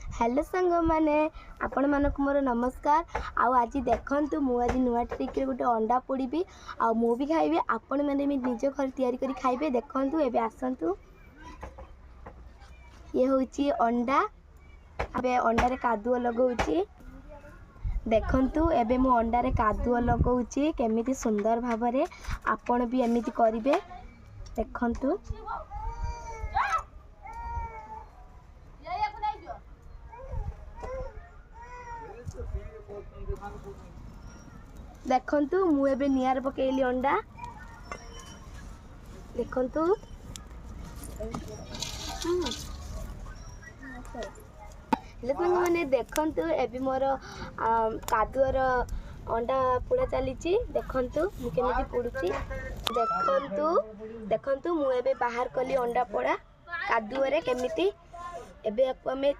Hello ସାଙ୍ଗମାନେ, ଆପଣମାନଙ୍କୁ ମୋର ନମସ୍କାର। ଆଉ ଆଜି ଦେଖନ୍ତୁ, ମୁଁ ଆଜି ନୂଆ ଟ୍ରିକ୍ରେ ଗୋଟେ ଅଣ୍ଡା ପୋଡ଼ିବି ଆଉ ମୁଁ ବି ଖାଇବି, ଆପଣମାନେ ବି ନିଜ ଘରେ ତିଆରି କରି ଖାଇବେ। ଦେଖନ୍ତୁ, ଏବେ ଆସନ୍ତୁ। ଇଏ ହେଉଛି ଅଣ୍ଡା। ଏବେ ଅଣ୍ଡାରେ କାଦୁଅ ଲଗାଉଛି। ଦେଖନ୍ତୁ, ଏବେ ମୁଁ ଅଣ୍ଡାରେ କାଦୁଅ ଲଗାଉଛି କେମିତି ସୁନ୍ଦର ଭାବରେ। ଆପଣ ବି ଏମିତି କରିବେ। ଦେଖନ୍ତୁ, ଦେଖନ୍ତୁ, ମୁଁ ଏବେ ନିଆଁରେ ପକେଇଲି ଅଣ୍ଡା। ଦେଖନ୍ତୁ ହେଲେ ସାଙ୍ଗମାନେ, ଦେଖନ୍ତୁ, ଏବେ ମୋର କାଦୁଅର ଅଣ୍ଡା ପୋଡ଼ା ଚାଲିଛି। ଦେଖନ୍ତୁ ମୁଁ କେମିତି ପୋଡ଼ୁଛି। ଦେଖନ୍ତୁ, ଦେଖନ୍ତୁ, ମୁଁ ଏବେ ବାହାର କଲି ଅଣ୍ଡା ପୋଡ଼ା କାଦୁଅରେ କେମିତି। ଏବେ ୟାକୁ ଆମେ